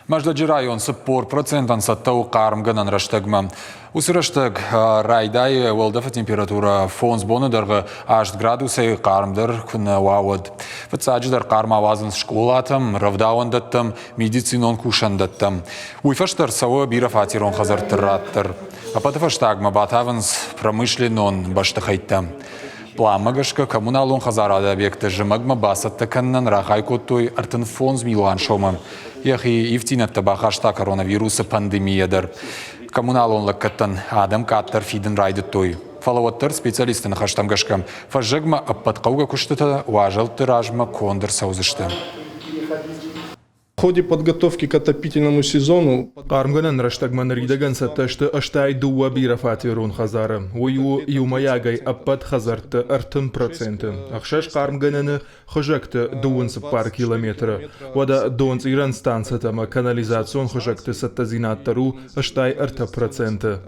Мӕздӕджы район 40 процентӕн цӕттӕ у хъармгӕнӕн рӕстӕгмӕ. Уыцы рӕстӕг райдайы уӕлдӕфы температурӕ 5 боны дӕргъы 8 градусӕй хъармдӕр куы нӕ уа, уӕд. Фыццаджыдӕр хъарм ауадзынц скъолатӕм, рӕвдауӕндӕттӕм, медицинон кусӕндӕттӕм. Уый фӕстӕ ӕрцӕуы бирӕфатерон хӕдзӕртты рад дӕр. Ӕппӕты фӕстагмӕ батавынц промышленнон бӕстыхӕйттӕ. Пъланмӕ гӕсгӕ коммуналон хӕдзарады объекттӕ зымӕгмӕ бацӕттӕ кӕнынӕн рахай кодтой 35 милуан сомы. Йӕхи ивддзинӕдтӕ бахаста коронавирусы пандемийӕ дӕр. Коммуналон лӕггӕдтӕн адӕм къаддӕр фидын райдыдтой. Фӕлӕ уӕддӕр специалистты ныхӕстӕм гӕсгӕ фӕззӕгмӕ ӕппӕт хъӕугӕ куыстытӕ уазӕлтты размӕ конд ӕрцӕудзысты. В ходе подготовки к отопительному сезону Хъармгӕнӕн рӕстӕгмӕ ныридӕгӕн цӕттӕ сты 82 бирӕфатерон хӕдзары. Уый у иумӕйагӕй ӕппӕт хӕдзӕртты 30%. Ӕхсӕз хъармгӕнӕны хызӕгты 24 километры. Уӕдӕ донцъирӕн станцӕтӕ ӕмӕ канализацион хызӕгты цӕттӕдзинад дӕр у 83%.